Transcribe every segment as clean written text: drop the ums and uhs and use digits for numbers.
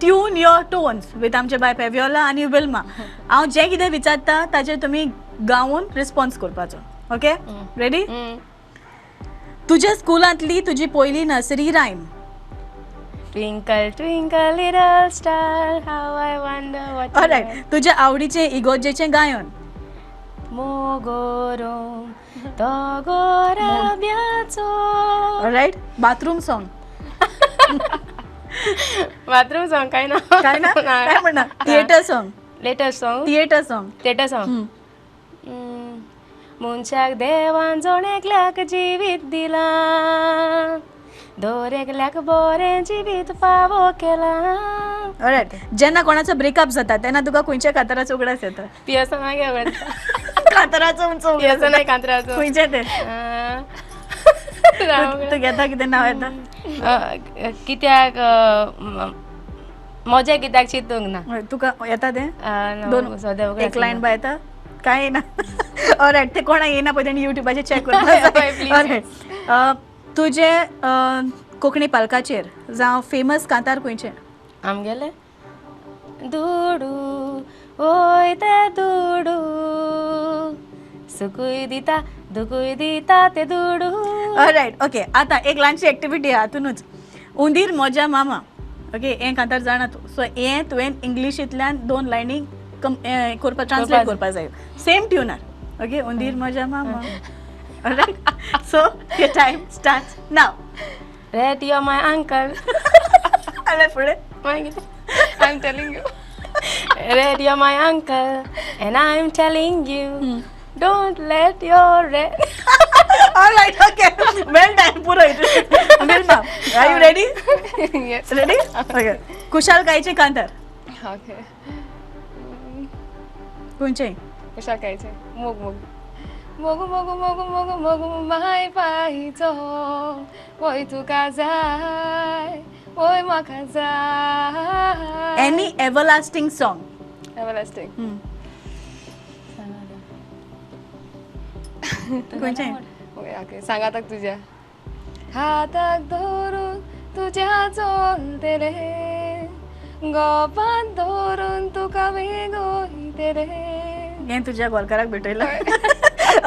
Tune your tones with आमचे बाय पेवियोला आनी विल्मा. हांव जें कितें विचारता ताचेर तुमी गावून रिस्पॉन्स करपाचो. Okay, ready? तुज्या स्कुलांतली तुजी पयली nursery rhyme. Twinkle, twinkle, little star, how I wonder what you alright, तुज्या आवडीचें इगोर्जेचें गायन. are. मोगोरो तो गोराब्याचो. Alright, bathroom song. Bathroom song काय ना. काय ना, काय म्हणना? Theatre song. Later song. Theatre song. Theatre song. मनशाक देवान जोण एकल्याक जिवीत दिलां, दर एकल्याक बरें जिवीत फावो केलां. ऑलरायट, जेन्ना कोणाचो ब्रेकअप जाता तेन्ना तुका खंयच्या कांताराचो उगडास येता? पियर्सन मागीर आवडटा. कांताराचो उंचो उगडास पियर्सन नाही, कांतराचो. खंयचें तें? तूं घेता कितें नांव येता? कित्याक मजा कित्याक चिंतूंक ना. हय, तुका येता तें? ना, दोन सद्या उगडास एक लायन ना. बाय येता काय येना? ऑलरायट, ते कोणा येना पळय तेणी युट्यूबाचेर चॅक करपाक हय, जाय. please. Alright, तुजें कोंकणी पालकाचेर जावं फेमस कांतार खंयचें? आमगेले दुडू ओय ते दुडू, सुकूय दिता दुकूय दिता ते दुडू. ऑलरायट, ओके, आतां एक ल्हानशी एक्टिविटी आहा हातूनच. उंदीर मोज्या मामा, ओके, हें कांतार जाणा तूं? सो हें तुवें इंग्लिशींतल्यान दोन लायनी कम हें करपा, ट्रान्सलेट करपा जाय सेम ट्युनार. ओके, उंदीर मोज्या मामा. Alright, so your time start now. Rat, you my uncle. आले फुडें. मागीर I am telling you. Rat, you're my uncle, and I'm telling you, don't let your rat. Alright, okay, well done. पुरो. Wilma, are you ready? Yes. Ready? Okay, कुशालकायचे कांतार. Okay. खंयचें? कुशाकायचे मोग मोग मोग मोग मोग मोग मोग माय पायचो, वय तुका जाय वय म्हाका जाय. Any everlasting song. एवरलास्टींग. खंयचें? ओके, सांगाताक तुज्या हाताक धरून तुज्या चलतले, गोपान धरून तुका वेगोयतले. हें तुज्या गोलकाराक भेटयलां.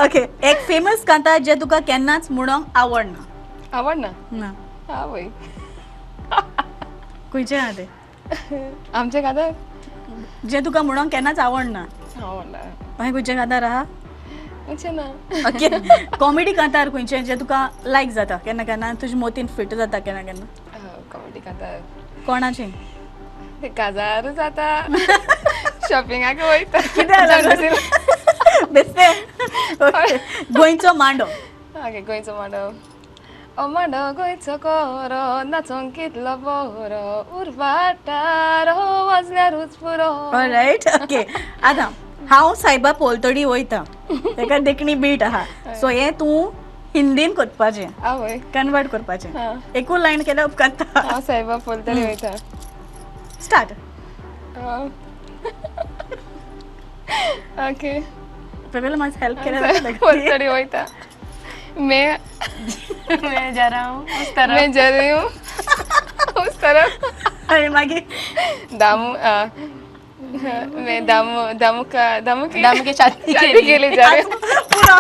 ओके, एक फेमस कांतार जें तुका केन्नाच म्हणोंक आवडना. आवडना? ना. आवय. खंयचें आहा तें? आमचे कांतार. जें तुका म्हणोंक केन्नाच आवडना. आवडना. मागीर खंयचें कांतार आहा? अशें ना. ओके, कॉमेडी कांतार खंयचें जें तुका लायक जाता केन्ना केन्ना, तुज्या मोतीन फिट जाता केन्ना केन्ना? कॉमेडी कांतार. कोणाचें? ते काजार जाता, शॉपिंगाक वयता. कितें जालां बेस्तें? ओके, गोंयचो मांडो. ओके, गोंयचो मांडो. ओ मांडो गोंयचो कोरो, नाचोंक कितलो बरो, उरवाटारो वाजल्यारूच पुरो. ऑलरायट, ओके, आतां हांव सायबा पोलतडी वयता, तेका देखणी बीट आहा. सो हें तूं हिंदीन करपाचें. आवय. कन्वर्ट करपाचें. हां. एकूय लायन केल्यार उपकारता. हांव सायबा पोलतडी वयता. स्टार्ट. ओके. पयलीं मातशें हेल्प केल्यार. पोलतडी वयता मैं. मैं जा रहा हूँ उस तरफ. मैं जा रही हूँ उस तरफ. आनी मागीर? दामू मैं दामू दामू का दामू की दामू की शादी के शादी के लिए जा रही हूँ. पुरो.